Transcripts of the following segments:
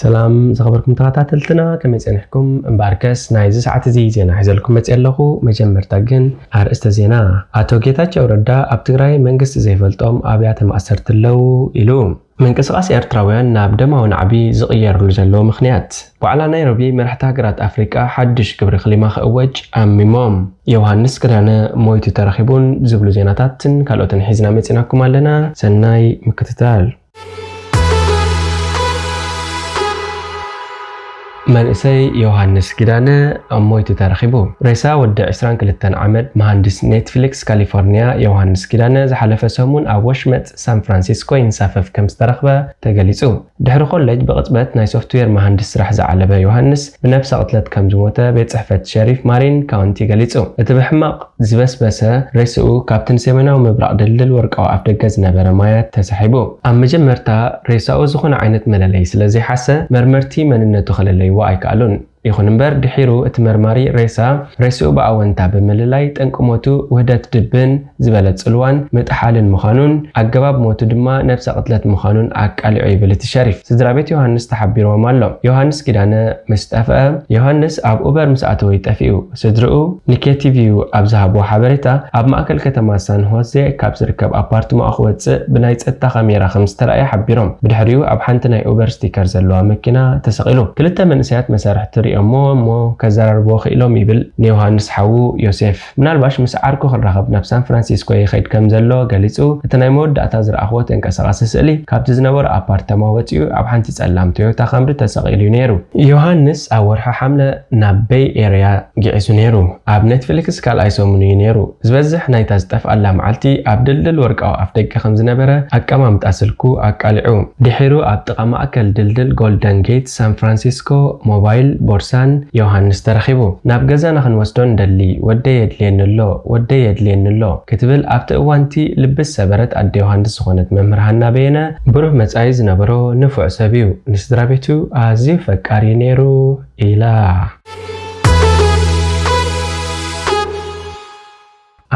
ሰላም ዝኸበርኩም ተኸታተልትና፣ ከመይ ጸኒሕኩም? እምበኣርከስ ናይዚ ሰዓት እዚ ዜና ሒዘልኩም መጽእ ኣለኹ። መጀመርታ ግን ኣርእስተ ዜና። ኣቶ ጌታቸው ረዳ ኣብ ትግራይ መንግስቲ ዘይፈልጦም ኣብያተ ማእሰርቲ ኣለዉ ኢሉ። ምንቅስቓስ ኤርትራውያን ናብ ደማዊ ናዕቢ ዝቕየርሉ ዘሎ ምኽንያት። ዋዕላ ናይሮቢ መራሕቲ ሃገራት ኣፍሪቃ ሓድሽ ግብሪ ክሊማ ክእወጅ ኣሚሞም። ዮሃንስ ክዳነ ሞይቱ ተረኺቡን ዝብሉ ዜናታትን ካልኦትን ሒዝና መጺናኩም ኣለና። ሰናይ ምክትታል። መንእሰይ ዮሃንስ ኪዳነ ሞይቱ ተረኺቡ። ሬሳ ወዲ ዕስራን ክልተን ዓመት መሃንዲስ ኔትፍሊክስ ካሊፎርኒያ ዮሃንስ ኪዳነ ዝሓለፈ ሰሙን ኣብ ወሽመጥ ሳን ፍራንሲስኮ ይንሳፈፍ ከም ዝተረኽበ ተገሊጹ። ድሕሪ ኮሌጅ ብቕጽበት ናይ ሶፍትዌር መሃንዲስ ስራሕ ዝዓለበ ዮሃንስ ብነብሰ ቅትለት ከም ዝሞተ ቤት ጽሕፈት ሸሪፍ ማሪን ካውንቲ ገሊጹ። እቲ ብሕማቕ ዝበስበሰ ሬስኡ ካብቲ ንሰሜናዊ ምብራቕ ድልድል ወርቃዊ ኣፍደገ ዝነበረ ማያት ተሳሒቡ። ኣብ መጀመርታ ሬሳኡ ዝኾነ ዓይነት መለለዪ ስለ ዘይሓሰ፣ መርመርቲ መንነቱ ከለለይዎ ኣይከኣሉን። ይኹን እምበር፣ ድሒሩ እቲ መርማሪ ሬሳ፣ ሬስኡ ብኣወንታ ብምልላይ፣ ጠንቂ ሞቱ ውህደት ድብን ዝበለ ጽልዋን ምጥሓልን ምዃኑን፣ ኣገባብ ሞቱ ድማ ነብሰ ቅትለት ምዃኑን ኣቃሊዑ ይብል እቲ ሸሪፍ። ስድራ ቤት ዮሃንስ ተሓቢርዎም ኣሎ። ዮሃንስ ኪዳነ ምስ ጠፍአ፣ ዮሃንስ ኣብ ኡበር ምስ ኣተወ እዩ ጠፊኡ። ስድርኡ ንኬቲቪዩ ኣብ ዝሃብዎ ሓበሬታ፣ ኣብ ማእከል ከተማ ሳን ሆዜ ካብ ዝርከብ ኣፓርትማኡ ክወጽእ ብናይ ጸጥታ ካሜራ ከም ዝተራእየ ሓቢሮም። ብድሕሪኡ ኣብ ሓንቲ ናይ ኡበር ስቲከር ዘለዋ መኪና ተሰቒሉ። ክልተ መንእሰያት መሳርሕቲ ርእዮምዎ እሞ ከዘራርብዎ ክኢሎም ይብል ንዮሃንስ ሓዉ ዮሴፍ። ምናልባሽ ምስ ዓርኩ ክራኸብ ናብ ሳን ፍራንሲስኮ ይኸይድ ከም ዘሎ ገሊጹ። እቲ ናይ መወዳእታ ዝረኣኽዎ ተንቀሳቓሲ ስእሊ ካብቲ ዝነበሮ ኣፓርታማ ወጺኡ ኣብ ሓንቲ ጸላም ቶዮታ ካምሪ ተሰቒሉ እዩ ነይሩ። ዮሃንስ ኣብ ወርሒ ሓምለ ናብ ቤይ ኤርያ ግዒዙ ነይሩ። ኣብ ኔትፍሊክስ ካልኣይ ሰሙኑ እዩ ነይሩ። ዝበዝሕ ናይታ ዝጠፍኣላ መዓልቲ ኣብ ድልድል ወርቃዊ ኣፍደገ ከም ዝነበረ ኣቀማምጣ ስልኩ ኣቃሊዑ። ድሒሩ ኣብ ጥቓ ማእከል ድልድል ጎልደን ጌት ሳን ፍራንሲስኮ ሞባይል ቦርሳን ዮሃንስ ተረኺቡ። ናብ ገዛና ክንወስዶ ንደሊ፣ ወደይ የድልየኒ ኣሎ፣ ወደይ የድልየኒ ኣሎ ክትብል ኣብቲ እዋንቲ ልቢ ዝሰበረት ኣደ ዮሃንስ ዝኾነት መምህር ሃና በየነ፣ ብሩህ መጻኢ ዝነበሮ ንፉዕ ሰብ እዩ። ንስድራ ቤቱ ኣዝዩ ፈቃሪ እዩ ነይሩ ኢላ።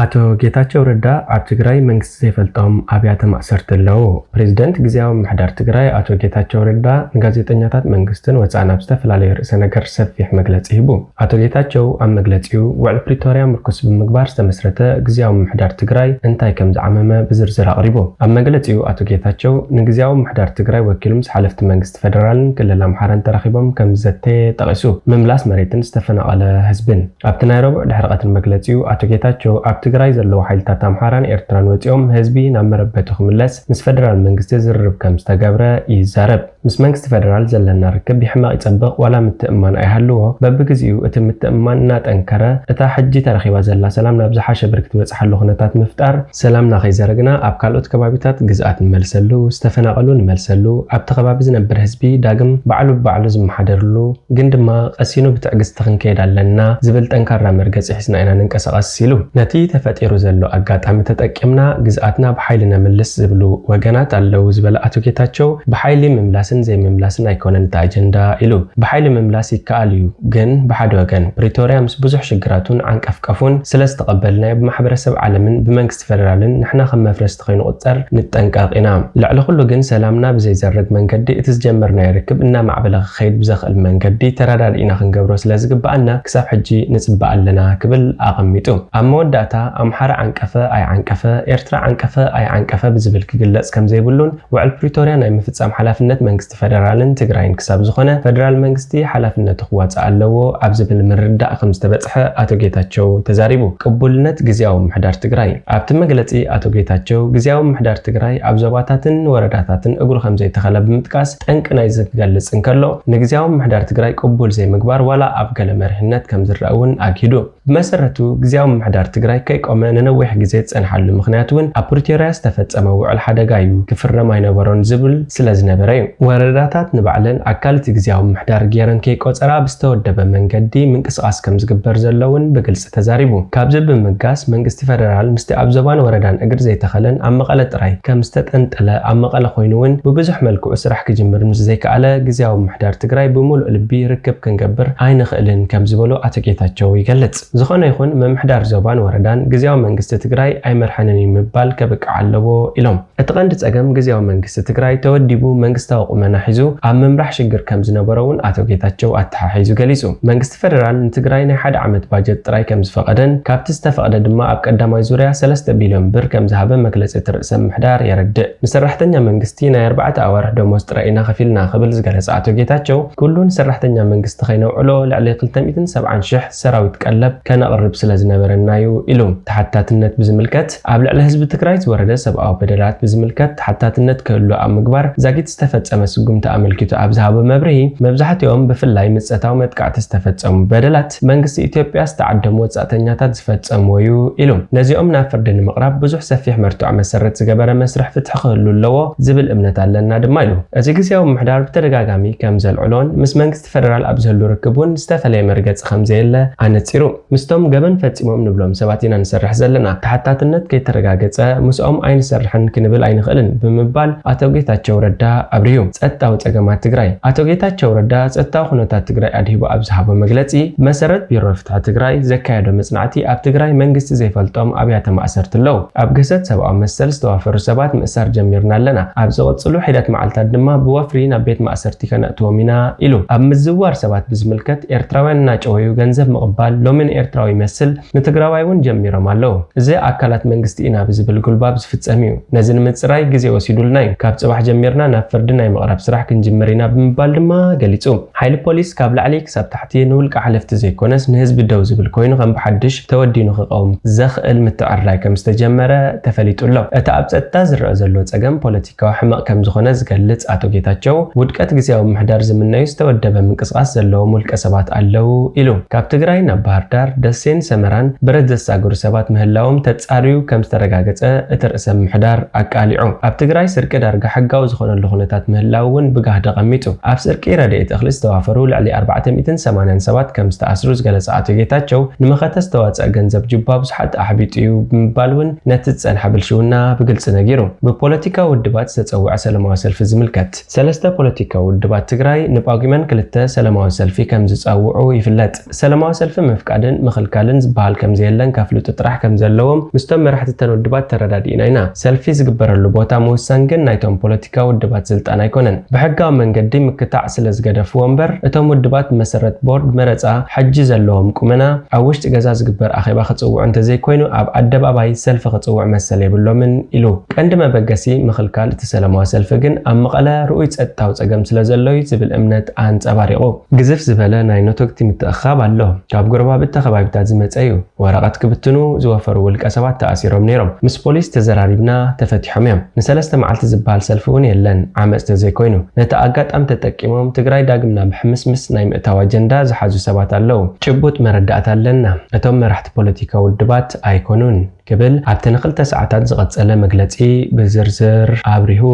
ኣቶ ጌታቸው ረዳ ኣብ ትግራይ መንግስቲ ዘይፈልጦም ኣብያተ ማእሰርቲ ኣለዉ። ፕሬዚደንት ግዝያዊ ምምሕዳር ትግራይ ኣቶ ጌታቸው ረዳ ንጋዜጠኛታት መንግስትን ወፃእን ኣብ ዝተፈላለዩ ርእሰ ነገር ሰፊሕ መግለፂ ሂቡ። ኣቶ ጌታቸው ኣብ መግለፂኡ ውዕል ፕሪቶርያ ምርኩስ ብምግባር ዝተመስረተ ግዝያዊ ምምሕዳር ትግራይ እንታይ ከም ዝዓመመ ብዝርዝር ኣቕሪቡ። ኣብ መግለፂኡ ኣቶ ጌታቸው ንግዝያዊ ምምሕዳር ትግራይ ወኪሉ ምስ ሓለፍቲ መንግስቲ ፌደራልን ክልል ኣምሓራን ተራኺቦም ከም ዝዘተ ጠቒሱ። ምምላስ መሬትን ዝተፈናቐለ ህዝብን ኣብቲ ናይ ረቡዕ ድሕሪ ቀትሪ መግለጺኡ፣ ኣቶ ጌታቸው ኣብ ትግራይ ዘለዉ ሓይልታት ኣምሓራን ኤርትራን ወጺኦም ህዝቢ ናብ መረበቱ ክምለስ ምስ ፈደራል መንግስቲ ዝርርብ ከም ዝተገብረ ይዛረብ። ምስ መንግስቲ ፈደራል ዘለና ርክብ ይሕመቕ ይጸብቕ ዋላ ምትእምማን ኣይሃልዎ፣ በብግዜኡ እቲ ምትእምማን እናጠንከረ እታ ሕጂ ተረኺባ ዘላ ሰላም ናብ ዝሓሸ ብርኪ ትበጽሓሉ ኩነታት ምፍጣር፣ ሰላምና ከይዘረግና ኣብ ካልኦት ከባቢታት ግዝኣት ንመልሰሉ፣ ዝተፈናቐሉ ንመልሰሉ፣ ኣብቲ ከባቢ ዝነብር ህዝቢ ዳግም ባዕሉ ብባዕሉ ዝመሓደርሉ፣ ግን ድማ ቀሲኑ ብትዕግስቲ ክንከይድ ኣለና ዝብል ጠንካራ መርገጺ ሒዝና ኢና ንንቀሳቐስ ኢሉ። ነቲ ተፈጢሩ ዘሎ ኣጋጣሚ ተጠቂምና ግዝኣትና ብሓይሊ ነምልስ ዝብሉ ወገናት ኣለዉ ዝበለ ኣቶ ጌታቸው፣ ብሓይሊ ምምላስን ዘይምምላስን ኣይኮነን እቲ ኣጀንዳ ኢሉ። ብሓይሊ ምምላስ ይከኣል እዩ፣ ግን ብሓደ ወገን ፕሪቶርያ ምስ ብዙሕ ሽግራቱን ዓንቀፍቀፉን ስለ ዝተቐበልናዮ ብማሕበረሰብ ዓለምን ብመንግስቲ ፈደራልን ንሕና ከም መፍረስቲ ከይንቑጸር ንጠንቀቕ ኢና። ልዕሊ ኩሉ ግን ሰላምና ብዘይዘርግ መንገዲ እቲ ዝጀመርናዮ ርክብ እናማዕበለ ክኸይድ ብዘኽእል መንገዲ ተረዳዲእና ክንገብሮ ስለ ዝግበኣና ክሳብ ሕጂ ንጽበ ኣለና ክብል ኣቐሚጡ። ኣብ መወዳእታ ኣምሓራ ዓንቀፈ ኣይዓንቀፈ፣ ኤርትራ ዓንቀፈ ኣይዓንቀፈ ብዝብል ክግለጽ ከም ዘይብሉን ውዕል ፕሪቶርያ ናይ ምፍጻም ሓላፍነት መንግስቲ ፈደራልን ትግራይን ክሳብ ዝኾነ ፈደራል መንግስቲ ሓላፍነቱ ክዋጽእ ኣለዎ ኣብ ዝብል ምርዳእ ከም ዝተበጽሐ ኣቶ ጌታቸው ተዛሪቡ። ቅቡልነት ግዝያዊ ምምሕዳር ትግራይ። ኣብቲ መግለጺ ኣቶ ጌታቸው ግዝያዊ ምምሕዳር ትግራይ ኣብ ዞባታትን ወረዳታትን እግሩ ከም ዘይተኸለ ብምጥቃስ ጠንቂ ናይዚ ክገልጽ እንከሎ ንግዝያዊ ምምሕዳር ትግራይ ቅቡል ዘይምግባር ዋላ ኣብ ገለ መሪሕነት ከም ዝረኣ እውን ኣግሂዱ። ብመሰረቱ ግዝያዊ ምምሕዳር ትግራይ ከይቆመ ንነዊሕ ግዜ ዝጸንሓሉ ምኽንያት እውን ኣብ ፕሪቶርያ ዝተፈጸመ ውዕል ሓደጋ እዩ፣ ክፍረም ኣይነበሮን ዝብል ስለ ዝነበረ እዩ። ወረዳታት ንባዕለን ኣካል እቲ ግዝያዊ ምምሕዳር ገይረን ከይቆጸራ ብዝተወደበ መንገዲ ምንቅስቓስ ከም ዝግበር ዘሎ እውን ብግልጺ ተዛሪቡ። ካብዚ ብምብጋስ መንግስቲ ፈደራል ምስቲ ኣብ ዞባን ወረዳን እግሪ ዘይተኸለን ኣብ መቐለ ጥራይ ከም ዝተጠንጠለ ኣብ መቐለ ኮይኑ እውን ብብዙሕ መልክዑ ስራሕ ክጅምር ምስ ዘይከኣለ ግዝያዊ ምምሕዳር ትግራይ ብምሉእ ልቢ ርክብ ክንገብር ኣይንኽእልን ከም ዝበሉ ኣቶ ጌታቸው ይገልጽ። ዝኾነ ይኹን ምምሕዳር ዞባን ወረዳን ግዝያዊ መንግስቲ ትግራይ ኣይመርሐንን እዩ ምባል ከብቅዕ ኣለዎ ኢሎም። እቲ ቀንዲ ጸገም ግዝያዊ መንግስቲ ትግራይ ተወዲቡ መንግስታዊ ቁመና ሒዙ ኣብ ምምራሕ ሽግር ከም ዝነበሮ እውን ኣቶ ጌታቸው ኣተሓሒዙ ገሊጹ። መንግስቲ ፌደራል ንትግራይ ናይ ሓደ ዓመት ባጀት ጥራይ ከም ዝፈቐደን ካብቲ ዝተፈቐደ ድማ ኣብ ቀዳማይ ዙርያ ሰለስተ ቢልዮን ብር ከም ዝሃበ መግለጺ እቲ ርእሰ ምምሕዳር የረድእ። ንሰራሕተኛ መንግስቲ ናይ ኣርባዕተ ኣዋርሕ ደሞዝ ጥራይ ኢና ከፊልና ክብል ዝገለጸ ኣቶ ጌታቸው፣ ኩሉ ንሰራሕተኛ መንግስቲ ከይነውዕሎ ልዕሊ ክልተ ሚእትን ሰብዓን ሽሕ ሰራዊት ቀለብ ከነቕርብ ስለ ዝነበረና እዩ ኢሉ። ተሓታትነት ብዝምልከት፣ ኣብ ልዕሊ ህዝቢ ትግራይ ዝወረደ ሰብኣዊ በደላት ብዝምልከት ተሓታትነት ክህሉ ኣብ ምግባር ዛጊት ዝተፈጸመ ስጉምቲ ኣመልኪቱ ኣብ ዝሃቦ መብርሂ፣ መብዛሕትኦም ብፍላይ ምጸታዊ መጥቃዕቲ ዝተፈጸሙ በደላት መንግስቲ ኢትዮጵያ ዝተዓደሙ ወጻእተኛታት ዝፈጸምዎ እዩ ኢሉ። ነዚኦም ናብ ፍርዲ ንምቕራብ ብዙሕ ሰፊሕ መርትዖ መሰረት ዝገበረ መስርሕ ፍትሒ ክህሉ ኣለዎ ዝብል እምነት ኣለና ድማ ኢሉ። እቲ ግዝያዊ ምምሕዳር ብተደጋጋሚ ከም ዘልዕሎን ምስ መንግስቲ ፌደራል ኣብ ዝህሉ ርክብ እውን ዝተፈለየ መርገጺ ከም ዘየለ ኣነጺሩ። ምስቶም ገበን ፈጺሞም ንብሎም ሰባት ኢና ንሰርሕ ዘለና። ተሓታትነት ከይተረጋገጸ ምስኦም ኣይንሰርሕን ክንብል ኣይንኽእልን ብምባል ኣቶ ጌታቸው ረዳ ኣብሪሁ። ጸጥታዊ ጸገማት ትግራይ። ኣቶ ጌታቸው ረዳ ጸጥታዊ ኩነታት ትግራይ ኣድሂቡ ኣብ ዝሃቦ መግለጺ፣ ብመሰረት ቢሮ ፍትሒ ትግራይ ዘካየዶ መጽናዕቲ ኣብ ትግራይ መንግስቲ ዘይፈልጦም ኣብያተ ማእሰርቲ ኣለዉ። ኣብ ግህሰት ሰብኣዊ መሰል ዝተዋፈሩ ሰባት ምእሳር ጀሚርና ኣለና። ኣብ ዝቕጽሉ ሒደት መዓልታት ድማ ብወፍሪ ናብ ቤት ማእሰርቲ ከነእትዎም ኢና ኢሉ። ኣብ ምዝዋር ሰባት ብዝምልከት ኤርትራውያን እናጨወዩ ገንዘብ ምቕባል ሎሚ ንኤርትራዊ ይመስል፣ ንትግራዋይ እውን ጀሚሮም ኣለዉ። እዚ ኣካላት መንግስቲ ኢና ብዝብል ጉልባብ ዝፍጸም እዩ። ነዚ ንምጽራይ ግዜ ወሲዱልና እዩ። ካብ ጽባሕ ጀሚርና ናብ ፍርዲ ናይ ምቕራብ ስራሕ ክንጅምር ኢና ብምባል ድማ ገሊጹ። ሓይሊ ፖሊስ ካብ ላዕሊ ክሳብ ታሕቲ ንውልቀ ሓለፍቲ ዘይኮነስ ንህዝቢ ደው ዝብል ኮይኑ ከም ብሓድሽ ተወዲኑ ክቐውም ዘኽእል ምትዕርራይ ከም ዝተጀመረ ተፈሊጡ ኣሎ። እቲ ኣብ ጸጥታ ዝረአ ዘሎ ጸገም ፖለቲካዊ ሕመቕ ከም ዝኾነ ዝገልጽ ኣቶ ጌታቸው፣ ውድቀት ግዝያዊ ምምሕዳር ዝምነዩ ዝተወደበ ምንቅስቓስ ዘለዎም ውልቀ ሰባት ኣለዉ ኢሉ። ካብ ትግራይ ናብ ባህር ዳር፣ ደሴን ሰመራን ብረት ዘሳግሩ ሰባት ምህላዎም ተጻርዩ ከም ዝተረጋገጸ እቲ ርእሰ ምምሕዳር ኣቃሊዑ። ኣብ ትግራይ ስርቂ ዳርጋ ሕጋዊ ዝኾነሉ ኩነታት ምህላው እውን ብጋህዲ ኣቐሚጡ። ኣብ ስርቂ ረድኤት እኽሊ ዝተዋፈሩ ልዕሊ ኣርባዕተ ሚእትን ሰማንያን ሰባት ከም ዝተኣስሩ ዝገለጸ ኣቶ ጌታቸው፣ ንመኸተ ዝተዋጽአ ገንዘብ ጁባ ብዙሓት ኣሕቢጡ እዩ ብምባል እውን ነቲ ዝጸንሐ ብልሽውና ብግልጺ ነጊሩ። ብፖለቲካዊ ውድባት ዝተጸውዐ ሰላማዊ ሰልፊ ዝምልከት። ሰለስተ ፖለቲካዊ ውድባት ትግራይ ንጳጉመን ክልተ ሰላማዊ ሰልፊ ከም ዝጸውዑ ይፍለጥ። ሰላማዊ ሰልፊ ምፍቃድን ምኽልካልን ዝበሃል ከም ዘየለን ከፍልጡ ጥራሕ ከም ዘለዎም ምስቶም መራሕቲ እተን ውድባት ተረዳዲእና ኢና። ሰልፊ ዝግበረሉ ቦታ ምውሳን ግን ናይቶም ፖለቲካዊ ውድባት ስልጣን ኣይኮነን። ብሕጋዊ መንገዲ ምክታዕ ስለ ዝገደፍዎ እምበር፣ እቶም ውድባት ብመሰረት ቦርድ መረጻ ሕጂ ዘለዎም ቁመና ኣብ ውሽጢ ገዛ ዝግበር ኣኼባ ክጽውዑ እንተዘይኮይኑ ኣብ ኣደባባይ ሰልፊ ክጽውዕ መሰል የብሎምን ኢሉ። ቀንዲ መበገሲ ምኽልካል እቲ ሰላማዊ ሰልፊ ግን ኣብ መቐለ ርኡይ ጸጥታዊ ጸገም ስለ ዘሎ እዩ ዝብል እምነት ኣንጸባሪቑ። ግዝፍ ዝበለ ናይ ነቶግቲ ምትእኽኻብ ኣሎ። ካብ ጎረባብቲ ከባቢታት ዝመጸ እዩ። ወረቐት ክብትኑ ዝወፈሩ ውልቀ ሰባት ተኣሲሮም ነይሮም። ምስ ፖሊስ ተዘራሪብና፣ ተፈቲሖም እዮም። ንሰለስተ መዓልቲ ዝበሃል ሰልፊ እውን የለን፣ ዓመጽ ተዘይኮይኑ። ነቲ ኣጋጣሚ ተጠቂሞም ትግራይ ዳግም ናብ ሕምስምስ ናይ ምእታው ኣጀንዳ ዝሓዙ ሰባት ኣለዉ። ጭቡጥ መረዳእታ ኣለና። እቶም መራሕቲ ፖለቲካዊ ውድባት ኣይኮኑን ክብል ኣብቲ ንክልተ ሰዓታት ዝቐጸለ መግለጺ ብዝርዝር ኣብሪሁ።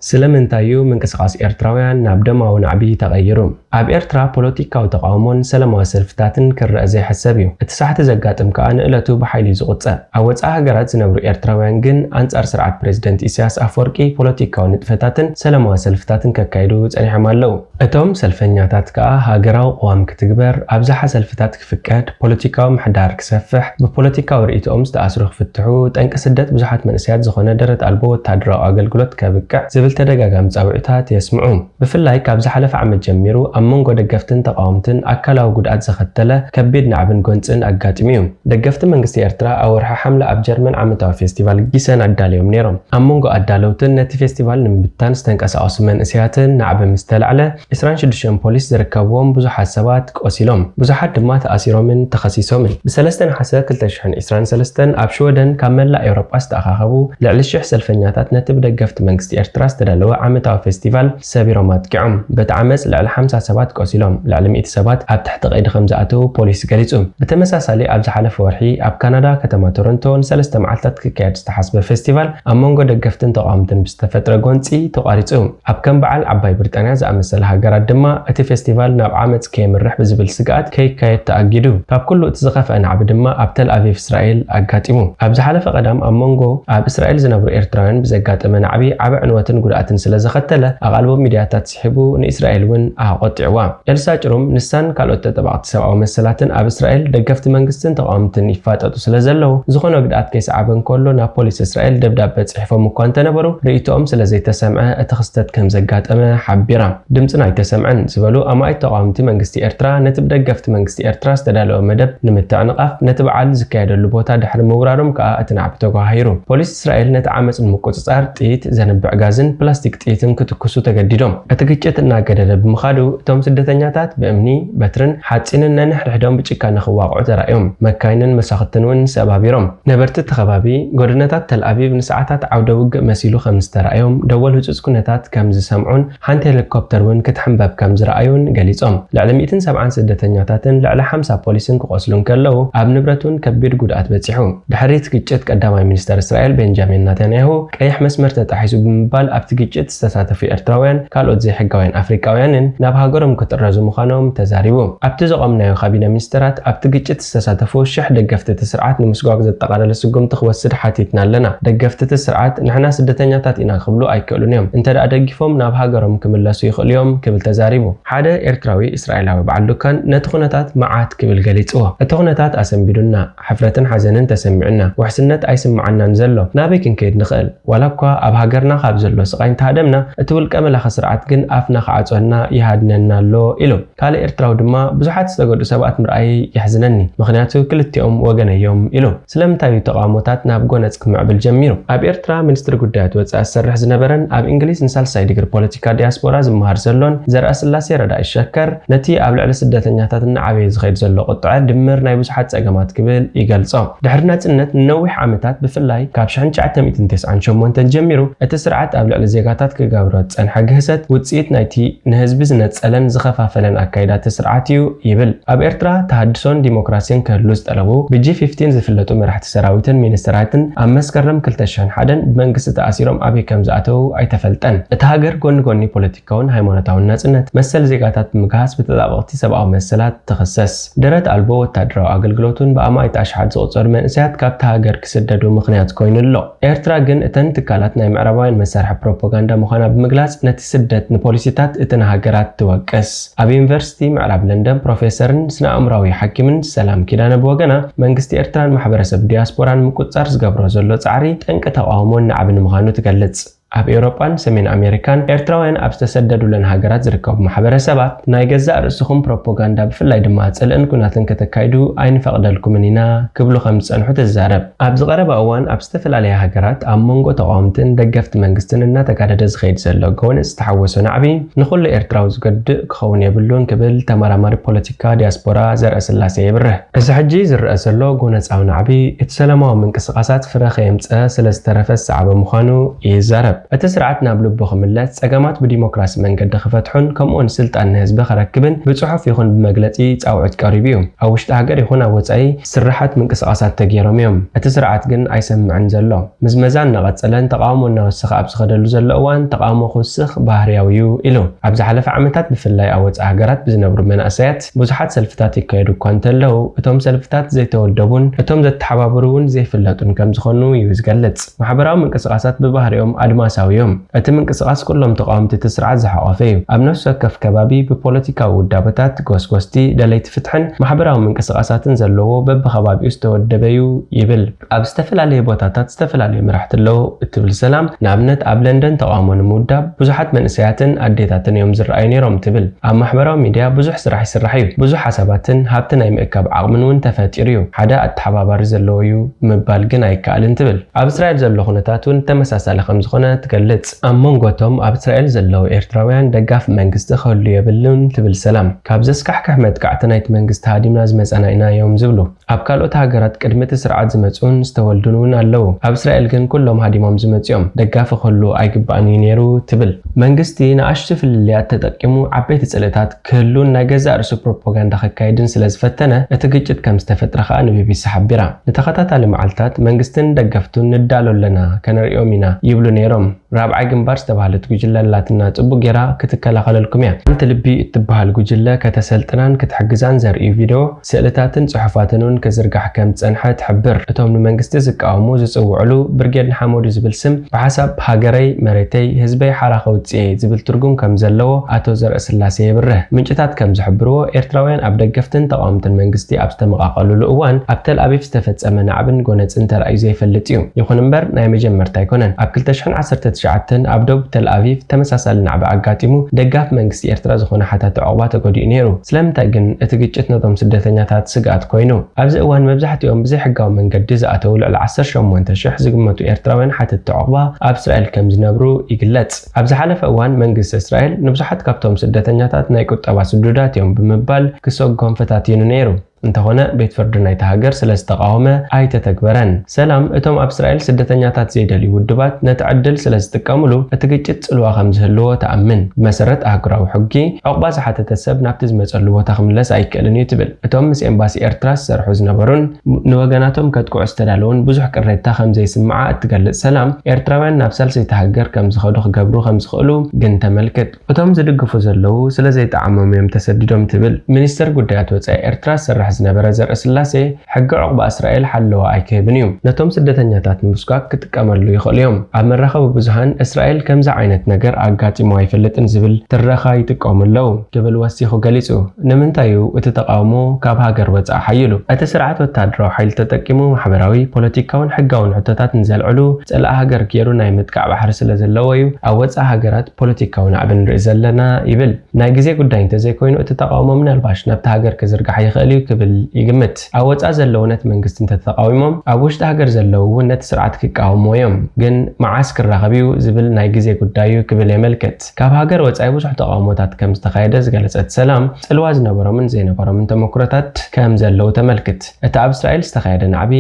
ስለምንታይ እዩ ምንቅስቓስ ኤርትራውያን ናብ ደማዊ ናዕቢ ተቐይሩ? ኣብ ኤርትራ ፖለቲካዊ ተቓውሞን ሰላማዊ ሰልፍታትን ክረአ ዘይሕሰብ እዩ። እቲ ሳሕቲ ዘጋጥም ከኣ ንእለቱ ብሓይሊ እዩ ዝቑጸር። ኣብ ወጻኢ ሃገራት ዝነብሩ ኤርትራውያን ግን ኣንጻር ስርዓት ፕሬዝደንት ኢሳያስ ኣፈወርቂ ፖለቲካዊ ንጥፈታትን ሰላማዊ ሰልፍታትን ከካይዱ ጸኒሖም ኣለዉ። እቶም ሰልፈኛታት ከኣ ሃገራዊ ቅዋም ክትግበር፣ ኣብዝሓ ሰልፍታት ክፍቀድ፣ ፖለቲካዊ ምሕዳር ክሰፍሕ፣ ብፖለቲካዊ ርእይቶኦም ዝተኣስሩ ክፍትሑ፣ ጠንቂ ስደት ብዙሓት መንእሰያት ዝኾነ ደረት ኣልቦ ወተሃደራዊ ኣገልግሎት ከብቅዕ ዝብል ተደጋጋሚ ጻውዒታት የስምዑ። ብፍላይ ካብ ዝሓለፈ ዓመት ጀሚሩ ኣብ መንጎ ደገፍትን ተቓወምትን ኣካላዊ ጉድኣት ዘኸተለ ከቢድ ናዕብን ጎንጽን ኣጋጢሙ እዩ። ደገፍቲ መንግስቲ ኤርትራ ኣብ ወርሒ ሓምለ ኣብ ጀርመን ዓመታዊ ፌስቲቫል ጊሰን ኣዳልዮም ነይሮም። ኣብ መንጎ ኣዳለውትን ነቲ ፌስቲቫል ንምብታን ዝተንቀሳቐሱ መንእሰያትን ናዕቢ ምስ ተላዕለ፣ ዕስራን ሽዱሽተን ፖሊስ ዝርከብዎም ብዙሓት ሰባት ቆሲሎም፣ ብዙሓት ድማ ተኣሲሮምን ተኸሲሶምን። ብሰለስተ ነሓሰ ክልተ ሽሕን ዕስራን ሰለስተን ኣብ ሽወደን ካብ መላእ ኤውሮጳ ዝተኣኻኸቡ ልዕሊ ሽሕ ሰልፈኛታት ነቲ ብደገፍቲ መንግስቲ ኤርትራ ዝተዳለወ ዓመታዊ ፌስቲቫል ሰቢሮም ኣጥቂዖም። በቲ ዓመጽ ልዕሊ ሓምሳ ሰባት ቆሲሎም፣ ልዕሊ ሚእቲ ሰባት ኣብ ትሕቲ ቀይዲ ከም ዝኣተዉ ፖሊስ ገሊጹ። ብተመሳሳሊ ኣብ ዝሓለፈ ወርሒ ኣብ ካናዳ ከተማ ቶሮንቶ ንሰለስተ መዓልታት ክካየድ ዝተሓስበ ፌስቲቫል ኣብ መንጎ ደገፍትን ተቓወምትን ብዝተፈጥረ ጎንጺ ተቋሪጹ። ኣብ ከም በዓል ዓባይ ብሪጣንያ ዝኣመሰላ ሃገራት ድማ እቲ ፌስቲቫል ናብ ዓመጽ ከየምርሕ ብዝብል ስግኣት ከይካየድ ተኣጊዱ። ካብ ኩሉ እቲ ዝኸፍአ ናዕቢ ድማ ኣብ ተል ኣቪቭ እስራኤል ኣጋጢሙ። ኣብ ዝሓለፈ ቀዳም ኣብ መንጎ ኣብ እስራኤል ዝነብሩ ኤርትራውያን ብዘጋጠመ ናዕቢ ዓቢ ዕንወትን ጉድኣትን ስለ ዘኸተለ ኣቓልቦ ሚድያታት ስሒቡ ንእስራኤል እውን ኣቆጢዕዋ። ኤልሳ ጭሩም ንሳን ካልኦት ተጠባቕቲ ሰብኣዊ መሰላትን ኣብ እስራኤል ደገፍቲ መንግስትን ተቓወምትን ይፋጠጡ ስለ ዘለዉ ዝኾነ ጉድኣት ከይሰዓበ እንከሎ ናብ ፖሊስ እስራኤል ደብዳበ ጽሒፎም እኳ እንተነበሩ ርእይቶኦም ስለ ዘይተሰምዐ እቲ ክስተት ከም ዘጋጠመ ሓቢራ። ድምፅና ኣይተሰምዐን ዝበሉ ኣማኢት ተቓወምቲ መንግስቲ ኤርትራ ነቲ ብደገፍቲ መንግስቲ ኤርትራ ዝተዳለወ መደብ ንምትዕንቓፍ ነቲ በዓል ዝካየደሉ ቦታ ድሕሪ ምውራሮም ከኣ እቲ ናዕቢ ተጓሃሂሩ። ፖሊስ እስራኤል ነቲ ዓመፅ ንምቁፅፃር ጥይት፣ ዘንብዕ ጋዝን ፕላስቲክ ጥይትን ክትኩሱ ተገዲዶም። እቲ ግጭት እናገደደ ብምኻዱ እቶም ስደተኛታት ብእምኒ፣ በትርን ሓፂንን ነንሕድሕዶም ብጭካነ ክዋቕዑ ተራእዮም። መካይንን መሳኽትን እውን ሰባቢሮም። ነበርቲ እቲ ከባቢ ጎደናታት ተልኣቪቭ ንሰዓታት ዓውደ ውግእ መሲሉ ከም ዝተራእዮም፣ ደወል ህጹጽ ኩነታት ከም ዝሰምዑን ሓንቲ ሄሊኮፕተር እውን ክትሕንበብ ከም ዝረኣዩን ገሊጾም። ልዕሊ ሚእትን ሰብዓን ስደተኛታትን ልዕሊ ሓምሳ ፖሊስን ክቖስሉ እንከለዉ ኣብ ንብረት እውን ከቢድ ጉድኣት በጺሑ። ድሕሪ እቲ ግጭት ቀዳማይ ሚኒስተር እስራኤል ቤንጃሚን ናታንያሁ ቀይሕ መስመር ተጣሒሱ ብምባል ኣብቲ ግጭት ዝተሳተፉ ኤርትራውያን ካልኦት ዘይሕጋውያን ኣፍሪቃውያንን ናብ ሃገሮም ክጥረዙ ምዃኖም ተዛሪቡ። ኣብቲ ዘቖምናዮ ካቢነ ሚኒስተራት ኣብቲ ግጭት ዝተሳተፉ ሽሕ ደገፍቲ እቲ ስርዓት ንምስጓግ ዘጠቓለለ ስጉምቲ ክወስድ ሓቲትና ኣለና። ደገፍቲ እቲ ስርዓት ንሕና ስደተኛታት ኢና ክብሉ ኣይክእሉን እዮም። እንተ ደኣ ደጊፎም ናብ ሃገሮም ክምለሱ ይኽእሉ እዮም ክብል ተዛሪቡ። ሓደ ኤርትራዊ እስራኤላዊ በዓል ዱካን ነቲ ኩነታት መዓት ክብል ገሊጽዎ። እቲ ኩነታት ኣሰንቢዱና፣ ሕፍረትን ሓዘንን ተሰሚዑና፣ ውሕስነት ኣይስምዓናን ዘሎ። ናበይ ክንከይድ ንኽእል? ዋላ እኳ ኣብ ሃገርና ካብ ዘሎ ስቓይ እንተሃደምና፣ እቲ ውልቀ መላኺ ስርዓት ግን ኣፍና ክዓጾና ይሃድነና ኣሎ ኢሉ። ካልእ ኤርትራዊ ድማ ብዙሓት ዝተጎድኡ ሰባት ምርኣይ የሕዝነኒ፣ ምኽንያቱ ክልቲኦም ወገነይ እዮም ኢሉ። ስለምንታይ እዩ ተቓውሞታት ናብ ጎነጽ ክምዕብል ጀሚሩ? ኣብ ኤርትራ ሚኒስትሪ ጉዳያት ወጻኢ ዝሰርሕ ዝነበረን ኣብ እንግሊዝ ንሳልሳይ ዲግሪ ፖለቲካ ዲያስፖራ ዝመሃር ዘሎን ዘርኣስላሴ ረዳኢ ሸከር ነቲ ኣብ ልዕሊ ስደተኛታት እናዓበየ ዝኸይድ ዘሎ ቁጥዐ ድምር ናይ ብዙሓት ጸገማት ክብል ይገልጾ። ድሕሪ ናጽነት ንነዊሕ ዓመታት ብፍላይ ካብ ሽሕን ትሽዓተ ሚእትን ተስዓን ሸሞንተን ጀሚሩ እቲ ስርዓት ኣብ ልዕሊ ዜጋታት ክገብሮ ዝጸንሐ ግህሰት ውጽኢት ናይቲ ንህዝቢ ዝነጸለን ዝኸፋፈለን ኣካይዳ እቲ ስርዓት እዩ ይብል። ኣብ ኤርትራ ተሃድሶን ዲሞክራሲን ክህሉ ዝጠለቡ ብጂ ፊፍቲን ዝፍለጡ መራሕቲ ሰራዊትን ሚኒስተራትን ኣብ መስከረም ክልተ ሽሕን ሓደን ብመንግስቲ ተኣሲሮም ኣበይ ከም ዝኣተዉ ኣይተፈልጠን። እታ ሃገር ጎኒ ጎኒ ፖለቲካውን ሃይማኖታውን ናጽነት መሰል ዜጋታት ብምግሃስ ብተጣበቕቲ ሰብኣዊ መሰላት ትኽሰስ። ደረት ኣልቦ ወታደራዊ ኣገልግሎትን ብኣማኢት ኣሽሓት ዝቑጸሩ መንእሰያት ካብታ ሃገር ክስደዱ ምኽንያት ኮይኑ ኣሎ። ኤርትራ ግን እተን ትካላት ናይ ምዕራባውያን መሳርሒ ፕሮፓጋንዳ ምዃና ብምግላጽ ነቲ ስደት ንፖሊሲታት እተን ሃገራት ትወቅስ። ኣብ ዩኒቨርሲቲ ምዕራብ ለንደን ፕሮፌሰርን ስነ ኣእምራዊ ሓኪምን ሰላም ኪዳነ ብወገና መንግስቲ ኤርትራን ማሕበረሰብ ዲያስፖራን ምቁጽጻር ዝገብሮ ዘሎ ጻዕሪ ጠንቂ ተቓውሞን ናዕብን ምዃኑ ትገልጽ። ኣብ ኤውሮጳን ሰሜን ኣሜሪካን ኤርትራውያን ኣብ ዝተሰደዱለን ሃገራት ዝርከቡ ማሕበረሰባት ናይ ገዛእ ርእስኹም ፕሮፓጋንዳ ብፍላይ ድማ ጽልእን ኲናትን ከተካይዱ ኣይንፈቕደልኩምን ኢና ክብሉ ከም ዝጸንሑ ትዛረብ። ኣብዚ ቀረባ እዋን ኣብ ዝተፈላለያ ሃገራት ኣብ መንጎ ተቓወምትን ደገፍቲ መንግስትን እናተጋደደ ዝኸይድ ዘሎ ጎነጽ ዝተሓወሶ ናዕቢ ንኹሉ ኤርትራዊ ዝገድእ ክኸውን የብሉን ክብል ተመራማሪ ፖለቲካ ዲያስፖራ ዘርኣስላሴ የብርህ። እዚ ሕጂ ዝረኣ ዘሎ ጎነጻዊ ናዕቢ እቲ ሰላማዊ ምንቅስቓሳት ፍረ ከየምጸ ስለ ዝተረፈ ዝሰዓበ ምዃኑ ይዛረብ። እቲ ስርዓት ናብ ልቡ ክምለስ፣ ጸገማት ብዲሞክራሲ መንገዲ ክፈትሑን ከምኡውን ስልጣን ንህዝቢ ከረክብን ብጽሑፍ ይኹን ብመግለጺ ጻውዒት ቀሪቡ እዩ። ኣብ ውሽጢ ሃገር ይኹን ኣብ ወጻኢ ስርሓት ምንቅስቓሳት ተገይሮም እዮም። እቲ ስርዓት ግን ኣይሰምዕን ዘሎ። ምዝመዛ እናቐጸለን ተቓውሞ እናወሰኸ ኣብ ዝኸደሉ ዘሎ እዋን ተቓውሞ ክውስኽ ባህርያዊ እዩ ኢሉ። ኣብ ዝሓለፈ ዓመታት ብፍላይ ኣብ ወጻኢ ሃገራት ብዝነብሩ መናእሰያት ብዙሓት ሰልፍታት ይካየዱ እኳ እንተለዉ እቶም ሰልፍታት ዘይተወደቡን እቶም ዘተሓባብሩ እውን ዘይፍለጡን ከም ዝኾኑ እዩ ዝገልጽ። ማሕበራዊ ምንቅስቓሳት ብባህሪኦም ኣድማሳዊ እዮም። እቲ ምንቅስቓስ ኩሎም ተቓወምቲ እቲ ስርዓት ዝሓቖፈ እዩ። ኣብ ነፍሲ ወከፍ ከባቢ ብፖለቲካዊ ውዳበታት፣ ጎስጎስቲ፣ ደለይቲ ፍትሕን ማሕበራዊ ምንቅስቓሳትን ዘለዎ በብኸባቢኡ ዝተወደበ እዩ ይብል። ኣብ ዝተፈላለዩ ቦታታት ዝተፈላለዩ መራሕቲ ኣለዉ እትብል ሰላም፣ ንኣብነት ኣብ ለንደን ተቓውሞ ንምውዳብ ብዙሓት መንእሰያትን ኣዴታትን እዮም ዝረኣዩ ነይሮም ትብል። ኣብ ማሕበራዊ ሚድያ ብዙሕ ስራሕ ይስራሕ እዩ። ብዙሕ ሓሳባትን ሃብቲ ናይ ምእካብ ዓቕምን እውን ተፈጢሩ እዩ። ሓደ ኣተሓባባሪ ዘለዎ እዩ ምባል ግን ኣይከኣልን ትብል። ኣብ እስራኤል ዘሎ ኩነታት እውን ተመሳሳሊ ከም ዝኾነ ትገልጽ። ኣብ መንጎ እቶም ኣብ እስራኤል ዘለዉ ኤርትራውያን ደጋፊ መንግስቲ ክህሉ የብሉን ትብል ሰላም። ካብ ዘስካሕክሕ መጥቃዕቲ ናይቲ መንግስቲ ሃዲምና ዝመጻና ኢና እዮም ዝብሉ። ኣብ ካልኦት ሃገራት ቅድሚ እቲ ስርዓት ዝመጹን ዝተወልዱን እውን ኣለዉ። ኣብ እስራኤል ግን ኩሎም ሃዲሞም ዝመጹ እዮም። ደጋፊ ክህሉ ኣይግባእን እዩ ነይሩ ትብል። መንግስቲ ንኣሽቱ ፍልልያት ተጠቂሙ ዓበይቲ ጽልእታት ክህሉን ናይ ገዛእ ርእሱ ፕሮፓጋንዳ ከካይድን ስለ ዝፈተነ እቲ ግጭት ከም ዝተፈጥረ ከኣ ንቢቢሲ ሓቢራ። ንተኸታታሊ መዓልታት መንግስትን ደገፍቱን ንዳሎ ኣለና፣ ከነርእዮም ኢና ይብሉ ነይሮም። ራብዓይ ግንባር ዝተባህለት ጉጅለ ኣላትና ጽቡቅ ጌራ ክትከላኸለልኩም እያ። ሓንቲ ልቢ እትበሃል ጉጅለ ከተሰልጥናን ክትሕግዛን ዘርእዩ ቪድዮ፣ ስእልታትን ጽሑፋትን እውን ክዝርጋሕ ከም ዝጸንሐ ትሕብር። እቶም ንመንግስቲ ዝቃወሙ ዝጽውዕሉ ብርጌድ ንሓመዱ ዝብል ስም ብሓሳብ ሃገረይ፣ መሬተይ፣ ህዝበይ ሓራ ከውጽእ እየ ዝብል ትርጉም ከም ዘለዎ ኣቶ ዘርእስላሴ የብርህ። ምንጭታት ከም ዝሕብርዎ፣ ኤርትራውያን ኣብ ደገፍትን ተቃወምትን መንግስቲ ኣብ ዝተመቃቀሉሉ እዋን ኣብ ተል ኣቪቭ ዝተፈጸመ ናዕብን ጎነጽን ተራእዩ ዘይፈልጥ እዩ። ይኹን እምበር ናይ መጀመርታ ኣይኮነን። ኣብ ክልተ ሽሕን ዓሰርተ ትሽዓተን ኣብ ደቡብ ተል ኣቪቭ ተመሳሳሊ ናዕቢ ኣጋጢሙ ደጋፊ መንግስቲ ኤርትራ ዝኾነ ሓታቲ ዑቕባ ተጎዲኡ ነይሩ። ስለምንታይ ግን እቲ ግጭት ነቶም ስደተኛታት ስግኣት ኮይኑ? ኣብዚ እዋን መብዛሕትኦም ብዘይሕጋዊ መንገዲ ዝኣተዉ ልዕሊ ዓሰርተ ሸሞንተ ሽሕ ዝግመቱ ኤርትራውያን ሓተቲ ዑቕባ ኣብ እስራኤል ከም ዝነብሩ ይግለጽ። ኣብ ዝሓለፈ እዋን መንግስቲ እስራኤል ንብዙሓት ካብቶም ስደተኛታት ናይ ቁጠባ ስዱዳት እዮም ብምባል ክሰጎም ፈታቲኑ ነይሩ። እንተኾነ ቤት ፍርዲ ናይታ ሃገር ስለ ዝተቃወመ ኣይተተግበረን። ሰላም፣ እቶም ኣብ እስራኤል ስደተኛታት ዘይደልዩ ውድባት ነቲ ዕድል ስለ ዝጥቀምሉ እቲ ግጭት ጽልዋ ከም ዝህልዎ ትኣምን። ብመሰረት ኣህጉራዊ ሕጊ ዑቕባ ዝሓተተ ሰብ ናብቲ ዝመጸሉ ቦታ ክምለስ ኣይክእልን እዩ ትብል። እቶም ምስ ኤምባሲ ኤርትራ ዝሰርሑ ዝነበሩን ንወገናቶም ከጥቅዑ ዝተዳለዉን ብዙሕ ቅሬታ ከም ዘይስምዓ እትገልጽ ሰላም፣ ኤርትራውያን ናብ ሳልሰይቲ ሃገር ከም ዝኸዱ ክገብሩ ከም ዝኽእሉ ግን ተመልክት። እቶም ዝድግፉ ዘለዉ ስለ ዘይጠዓሞም እዮም ተሰዲዶም ትብል። ሚኒስተር ጉዳያት ወጻኢ ኤርትራ ዝሰርሕ ዝነበረ ዘርእስላሴ፣ ሕጊ ዑቕባ እስራኤል ሓለዋ ኣይክህብን እዩ። ነቶም ስደተኛታት ንምስጓግ ክጥቀመሉ ይኽእሉ እዮም። ኣብ መራኸቢ ብዙሃን እስራኤል ከምዚ ዓይነት ነገር ኣጋጢሙ ኣይፈልጥን ዝብል ትረኻ ይጥቀሙ ኣለዉ ክብል ወሲኹ ገሊጹ። ንምንታይ እዩ እቲ ተቃውሞ ካብ ሃገር ወጻኢ ሓይሉ? እቲ ስርዓት ወተሃደራዊ ሓይሊ ተጠቂሙ ማሕበራዊ፣ ፖለቲካውን ሕጋውን ሕቶታት ንዘልዕሉ ጸላኢ ሃገር ገይሩ ናይ ምጥቃዕ ባሕሪ ስለ ዘለዎ እዩ ኣብ ወጻኢ ሃገራት ፖለቲካዊ ናዕቢ ንርኢ ዘለና ይብል። ናይ ግዜ ጉዳይ እንተዘይኮይኑ እቲ ተቃውሞ ምናልባሽ ናብቲ ሃገር ክዝርጋሕ ይኽእል እዩ ክብል ይግምት። ኣብ ወጻኢ ዘለዉ ነቲ መንግስቲ እንተተቃዊሞም ኣብ ውሽጢ ሃገር ዘለዉ እውን ነቲ ስርዓት ክቃወምዎ እዮም። ግን መዓስ ክራኸብ እዩ ዝብል ናይ ግዜ ጉዳይ እዩ ክብል የመልክት። ካብ ሃገር ወጻኢ ብዙሕ ተቃውሞታት ከም ዝተኻየደ ዝገለጸት ሰላም፣ ጽልዋ ዝነበሮምን ዘይነበሮምን ተመክሮታት ከም ዘለዉ ተመልክት። እቲ ኣብ እስራኤል ዝተኻየደ ናዕቢ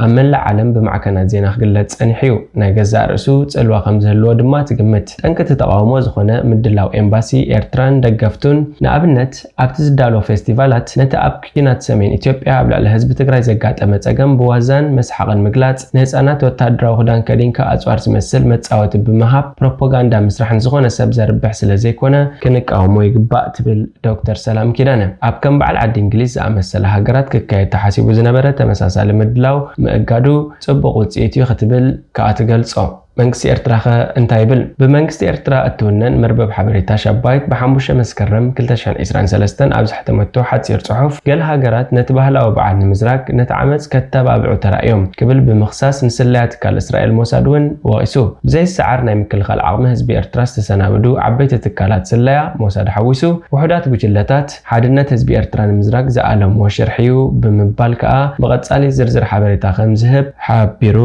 ኣብ መላእ ዓለም ብማዕከናት ዜና ክግለጽ ጸኒሑ እዩ። ናይ ገዛእ ርእሱ ጽልዋ ከም ዝህልዎ ድማ ትግምት። ጠንቂ እቲ ተቃውሞ ዝኾነ ምድላው ኤምባሲ ኤርትራን ደገፍቱን፣ ንኣብነት ኣብቲ ዝዳሎ ፌስቲቫላት ነቲ ኣብ ኲናት ሰሜን ኢትዮጵያ ኣብ ልዕሊ ህዝቢ ትግራይ ዘጋጠመ ጸገም ብዋዛን መስሓቕን ምግላጽ፣ ንህጻናት ወተሃደራዊ ክዳን ከዲንካ ኣጽዋር ዝመስል መጻወቲ ብምሃብ ፕሮፓጋንዳ ምስራሕን ዝኾነ ሰብ ዘርብሕ ስለ ዘይኮነ ክንቃወሞ ይግባእ ትብል ዶክተር ሰላም ኪዳነ። ኣብ ከም በዓል ዓዲ እንግሊዝ ዝኣመሰላ ሃገራት ክካየድ ተሓሲቡ ዝነበረ ተመሳሳሊ ምድላው ምእጋዱ ጽቡቕ ውጽኢት እዩ ክትብል ከኣ ትገልጾ። መንግስቲ ኤርትራ ከ እንታይ ይብል? ብመንግስቲ ኤርትራ እትውነን መርበብ ሓበሬታ ሻባይት ብሓሙሽተ መስከረም ክልተ ሽሕን ዕስራን ሰለስተን ኣብ ዘሕተመቶ ሓጺር ጽሑፍ፣ ገለ ሃገራት ነቲ ባህላዊ በዓል ንምዝራግ ነቲ ዓመጽ ከተባብዑ ተራእዮም ክብል ብምኽሳስ፣ ንስለያ ትካል እስራኤል ሞሳድ እውን ወቒሱ። ብዘይሰዓር ናይ ምክልኻል ዓቕሚ ህዝቢ ኤርትራ ዝተሰናበዱ ዓበይቲ ትካላት ስለያ፣ ሞሳድ ሓዊሱ፣ ውሑዳት ጉጅለታት ሓድነት ህዝቢ ኤርትራ ንምዝራግ ዝኣለምዎ ሽርሒ እዩ ብምባል ከኣ ብቐጻሊ ዝርዝር ሓበሬታ ከም ዝህብ ሓቢሩ።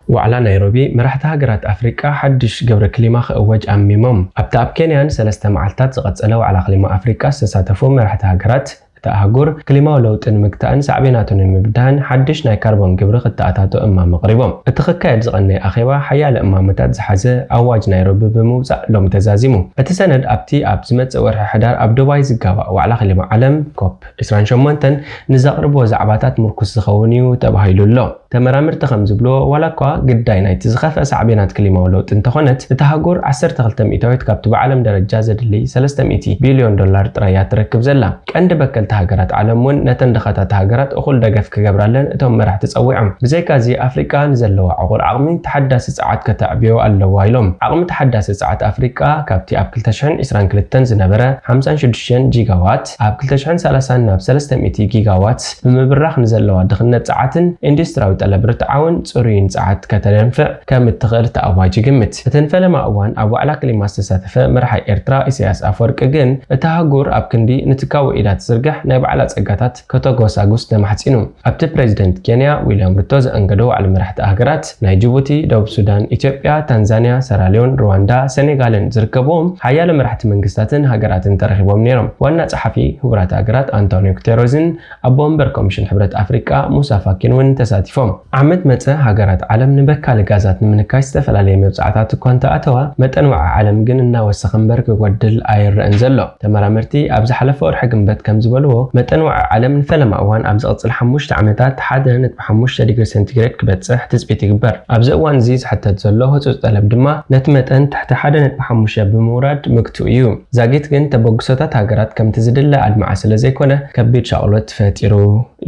ዋዕላ ናይሮቢ፣ መራሕቲ ሃገራት ኣፍሪቃ ሓድሽ ግብሪ ክሊማ ክእወጅ ኣሚሞም። ኣብቲ ኣብ ኬንያ ንሰለስተ መዓልታት ዝቐጸለ ዋዕላ ክሊማ ኣፍሪቃ ዝተሳተፉ መራሕቲ ሃገራት እታ ኣህጉር፣ ክሊማዊ ለውጢ ንምግታእን ሳዕቤናቱ ንምብዳህን ሓድሽ ናይ ካርቦን ግብሪ ክተኣታቶ እማመ ኣቕሪቦም። እቲ ክካየድ ዝቐነየ ኣኼባ ሓያለ እማመታት ዝሓዘ ኣዋጅ ናይሮቢ ብምውጻእ ሎሚ ተዛዚሙ። እቲ ሰነድ ኣብቲ ኣብ ዝመጽእ ወርሒ ሕዳር ኣብ ዱባይ ዝጋባእ ዋዕላ ክሊማ ዓለም ኮፕ ዕስራን ሸሞንተን ንዘቕርብዎ ዛዕባታት ምርኩስ ዝኸውን እዩ ተባሂሉ ኣሎ። ተመራመርቲ ከም ዝብልዎ፣ ዋላ እኳ ግዳይ ናይቲ ዝኸፍአ ሳዕቤናት ክሊማዊ ለውጢ እንተኾነት፣ እታ ኣህጉር ዓሰርተ ክልተ ሚእታዊት ካብቲ ብዓለም ደረጃ ዘድሊ ሰለስተ ሚእቲ ቢልዮን ዶላር ጥራይ እያ ትረክብ ዘላ። ቀንዲ በከልቲ ሃገራት ዓለም እውን ነተን ድኻታት ሃገራት እኹል ደገፍ ክገብራለን እቶም መራሕቲ ጸዊዖም። ብዘይካዚ፣ ኣፍሪቃ ንዘለዋ ዕቑር ዓቕሚ ተሓዳሲ ጸዓት ከተዕብዮ ኣለዋ ኢሎም። ዓቕሚ ተሓዳሲ ጸዓት ኣፍሪቃ ካብቲ ኣብ ክልተ ሽሕን ዕስራን ክልተን ዝነበረ ሓምሳን ሽዱሽተን ጂጋዋት ኣብ ክልተ ሽሕን ሰላሳን ናብ ሰለስተ ሚእቲ ጊጋዋት ብምብራኽ፣ ንዘለዋ ድኽነት ጸዓትን ኢንዱስትሪያዊ ጠለብ ርትዓውን ጽሩይን ጸዓት ከተደንፍዕ ከም እትኽእል እቲ ኣዋጅ ይግምት። እተን ፈለማ እዋን ኣብ ዋዕላ ክሊማ ዝተሳተፈ መራሒ ኤርትራ ኢሳያስ ኣፈወርቂ ግን፣ እታ ኣህጉር ኣብ ክንዲ ንትካዊ ኢዳ ትዝርግሕ ናይ ባዕላ ጸጋታት ከተጎሳጉስ ተማሕጺኑ። ኣብቲ ፕሬዚደንት ኬንያ ዊልያም ሩቶ ዘኣንገዶ ዋዕላ መራሕቲ ሃገራት ናይ ጅቡቲ፣ ደቡብ ሱዳን፣ ኢትዮጵያ፣ ታንዛንያ፣ ሰራልዮን፣ ሩዋንዳ፣ ሴኔጋልን ዝርከብዎም ሓያሎ መራሕቲ መንግስታትን ሃገራትን ተረኺቦም ነይሮም። ዋና ጸሓፊ ህቡራት ሃገራት ኣንቶኒዮ ጉቴረዝን ኣቦ ወንበር ኮሚሽን ሕብረት ኣፍሪቃ ሙሳ ፋኪን እውን ተሳቲፎም። ዓመት መጸ ሃገራት ዓለም ንበካሊ ጋዛት ንምንካይ ዝተፈላለየ መብጻዕታት እኳ እንተኣተዋ፣ መጠን ወዓ ዓለም ግን እናወሰኸ እምበር ክጎድል ኣይረኣን ዘሎ። ተመራመርቲ ኣብ ዝሓለፈ ወርሒ ግንቦት ከም ዝበሉ፣ መጠን ዋዒ ዓለም ንፈለማ እዋን ኣብ ዝቕጽል ሓሙሽተ ዓመታት ሓደ ነጥቢ ሓሙሽተ ዲግሪ ሴንቲግሬድ ክበጽሕ ትጽቢት ይግበር። ኣብዚ እዋን እዚ ዝሕተት ዘሎ ህጹጽ ጠለብ ድማ ነቲ መጠን ትሕቲ ሓደ ነጥቢ ሓሙሽተ ብምውራድ ምግትኡ እዩ። ዛጊት ግን ተበግሶታት ሃገራት ከምቲ ዝድለ ኣድማዒ ስለ ዘይኮነ ከቢድ ሻቕሎት ፈጢሩ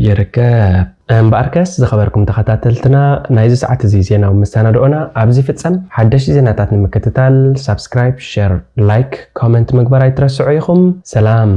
ይርከብ። እምበኣርከስ ዝኸበርኩም ተኸታተልትና ናይዚ ሰዓት እዚ ዜናዊ መሰናድኦና ኣብዚ ፍጸም። ሓደሽቲ ዜናታት ንምክትታል ሳብስክራይብ፣ ሸር፣ ላይክ፣ ኮመንት ምግባር ኣይትረስዑ ኢኹም። ሰላም።